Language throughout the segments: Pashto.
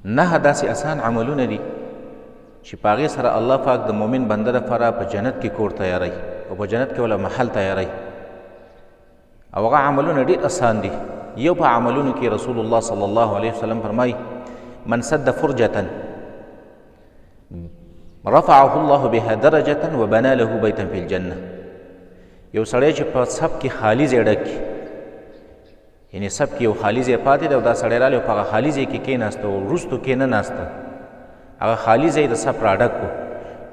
نه داسې اسان عملونه دي چې په هغې سره الله پاک د مؤمن بنده لپاره په جنت کې کور تیاروي او په جنت کې ولا محل تیاروي. او هغه عملونه ډېر اسان دي. یو په عملونو کې رسول الله صلی الله علیه وسلم فرمایي من سد فرجة رفعه الله بها درجة وبنى له بيتا في الجنة. یو سړی چې په صف کې خالي ځای ډک کړي، یعنې صف کې یو خالي ځای پاتې دی او دا سړی راغلی او په هغه خالي ځای کې کېناسته او وروستو کې نه ناسته، هغه خالي ځای د صف راډک کړو،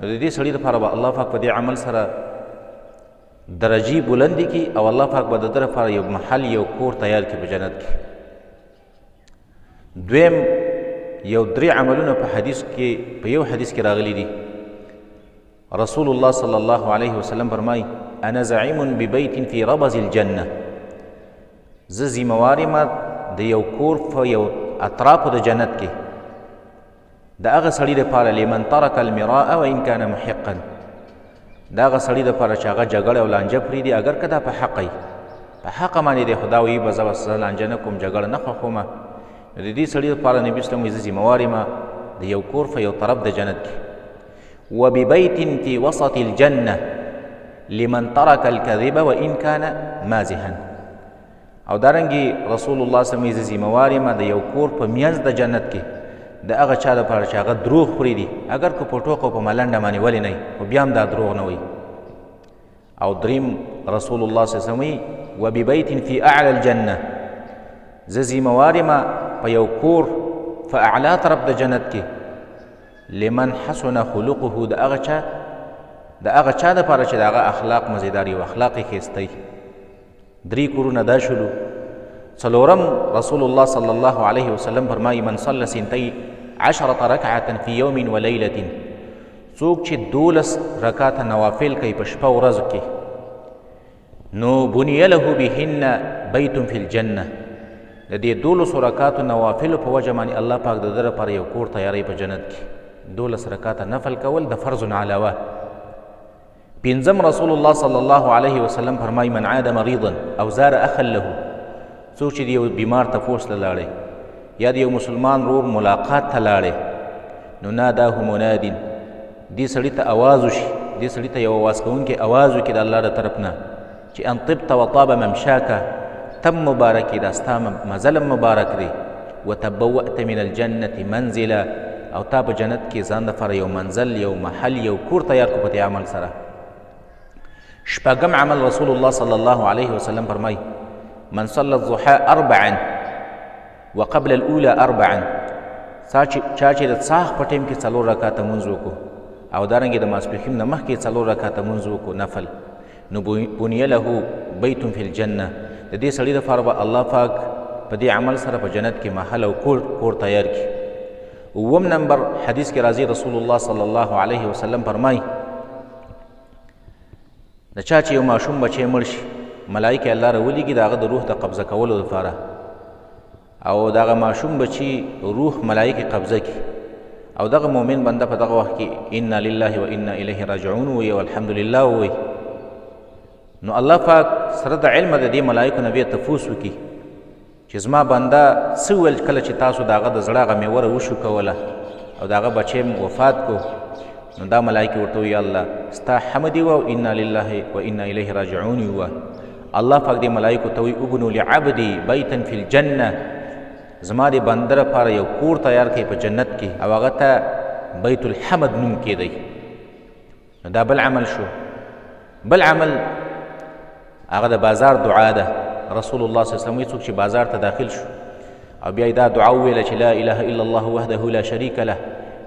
نو د دې سړي لپاره به الله پاک په دې عمل سره درجې بلندې کړي او الله پاک به د ده لپاره یو محل یو کور تیار کړي په جنت کې. دویم یو درې عملونه په حدیث کې په یو حدیث کې راغلي دي. رسول الله صلی الله علیه وسلم فرمایي انا زعیم ببیت فی ربض الجنة، زه ذمهوار یم د یو کور په یو اطرافو د جنت کې د هغه سړي لپاره لمن ترک المراء وان کان محقا، د هغه سړي لپاره چې هغه جګړه او لانجه پرېږدي اګر که دا په حق وي، په حق باندې دی، خو دا وایي به زه به زه لانجه نه کوم، جګړه نه خوښوم. نو د دې سړي لپاره نبي اسلام وایي زه ذمهوار یم د یو کور په یو طرف د جنت کې. وببيت في وسط الجنة لمن ترك الكذب وإن كان مازحا. او دارنګې رسول الله صلی الله علیه وسلم زه ذمهوار یم د یو کور په مینځ د جنت کې د هغه چا لپاره چې هغه دروغ پرېږدي، اګر که په ټوکه او په ملنډه باندې ولې نه وي، خو بیا هم دا دروغ نه وایي. او دریم رسول الله صلی الله علیه وسلم وایي وببيت في أعلى الجنة، زه ذمهوار یم په یو کور په اعلی طرف د جنت کې لمن حسن خلقه، د هغه چا دپاره چې د هغه اخلاق مزیدار وي او اخلاق یې ښایسته وي. درې کورونه دا شولو. څلورم رسول الله صلی الله علیه وسلم فرمایي من صلى ثنتي عشرة رکعة في یوم ولیلة، څوک چې 12 رکعته نوافل کوي په شپه ورځ کې، نو بني له بهن بیت فی الجنة، د دې 12 رکعاتو نوافلو په وجه باندې الله پاک د ده لپاره یو کور تیاروي په جنت کې. 12 رکعته نفل کول د فرض نه علاوه. پنځم رسول الله صلی الله علیه وسلم فرمایي من عاد مریضا او زار اخا له، څوک چې د یو بیمار تپوس له لاړی یا د یو مسلمان ورور ملاقات ته لاړی، نو ناداه منادین، دې سړي ته اواز وشي، دې سړي ته یو اواز کوونکی اواز وکړي د الله د طرف نه چې ان طبت وطاب ممشاک، تم مبارک دا ستا مزل مبارک دی، وتبوأت من الجنة منزلا، او تا په جنت کې ځان دپاره یو منزل یو محل یو کور تیار کړو په دې عمل سره. شپږم عمل رسول الله صلی الله علیه وسلم فرمایي من صلى الضحى اربعا وقبل الاولى اربعا، چا چې د څاښت په ټیم کې 4 رکعته لمونځ وکړو او دارنګې د ماسپښین نه مخکې 4 رکعته لمونځ وکړو نفل، نو بني له بیت فی الجنة، د دې سړي دپاره به الله پاک په دې عمل سره په جنت کې محل او کور تیار کړي. اووم نمبر حدیث کې راځي رسول الله صلی الله علیه وسلم فرمایي د چا چې یو ماشوم بچی مړ شي، ملایکې الله راولېږي د هغه د روح د قبضه کولو دپاره، او دغه ماشوم بچی روح ملایکې قبضه کړي، او دغه مؤمن بنده په دغه وخت کې انا لله و انا الیه راجعون ووایي او الحمدلله ووایي، نو الله پاک سره د علمه د دې ملایکو نه بیا تپوس وکړي چې زما بنده څه وویل کله چې تاسو د هغه د زړه هغه میوه راوشوکوله او د هغه بچی مو وفات کړو، نو دا ملایکې ورته ووایي الله ستا حمد یې وه او انا لله و انا الیه راجعون یې وه. الله پاک دې ملایکو ته وایي ابنو لعبدي بیتا فی الجنة، زما دې بنده لپاره یو کور تیار کړئ په جنت کې او هغه ته بیت الحمد نوم کېدی. نو دا بل عمل شو. بل عمل هغه د بازار دعا ده. رسول الله صلی الله علیه وسلم وایي څوک چې بازار ته داخل شو او بیا یې دا دعا وویله چې لا اله الا الله وحده لا شریک له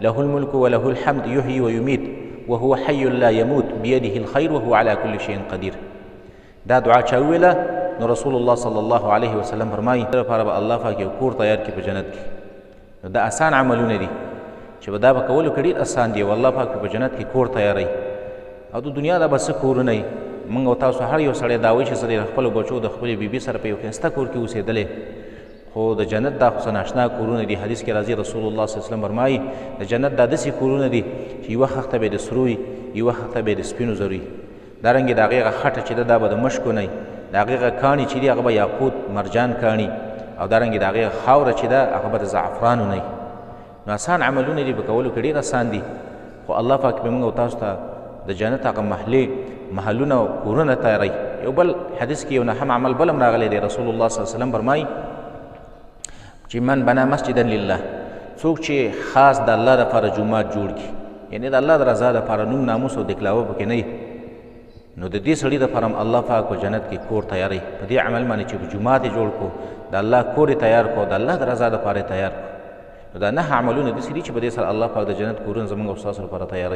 له الملک وله الحمد یحیی ویمیت وهو حی لا یموت بیده الخیر وهو علی کل شیء قدیر، دا دعا چا وویله نو رسول الله صلی الله علیه وسلم فرمایي لپاره به الله پاک یو کور تیار کړي په جنت کې. نو دا اسان عملونه دي چې به دا په کولو کې ډېر اسان دي او الله پاک په جنت کې کور تیاروي. او د دنیا دا به څه کورونه وي، موږ او تاسو هر یو سړی دا وایي چې زه د خپلو بچو د خپلې بیبي سره په یو ښایسته کور کې اوسېدلی، خو د جنت دا خو څه ناشنا کورونه دي. حدیث کې راځي رسول الله صلی الله علیه وسلم فرمایي د جنت دا داسې کورونه دي چې یوه خښته به یې د سرو وي، یوه خښته به یې د سپینو زرو وي. دارنګې د هغې هغه خټه چې ده دا به د مشکو نه وي، د هغې هغه کاڼي چې دي هغه به یاقوت مرجان کاڼي، او دارنګې د هغې هغه خاوره چې ده هغه به د زعفرانو نه وي. نو اسان عملونه دي، په کولو کې ډېر اسان دي، خو الله پاک به موږ او تاسو ته د جنت هغه محلې محلونه او کورونه تیاروي. یو بل حدیث کې یو نهم عمل بل هم راغلی دی. رسول الله صلی الله علیه وسلم فرمایي چې من بنا مسجدا لله، څوک چې خاص د الله دپاره جومات جوړ کړي، یعنې د الله د رضا دپاره، نوم ناموس او دکلاوه پکې نه وي، نو د دې سړي دپاره هم الله پاک په جنت کې کور تیاروي. په دې عمل باندې چې جومات یې جوړ کړو، د الله کور یې تیار کړو، د الله د رضا دپاره یې تیار کړو، نو دا 9 عملونه داسې دي چې په دې سره الله پاک د جنت کورونه زموږ او ستاسو لپاره تیاروي.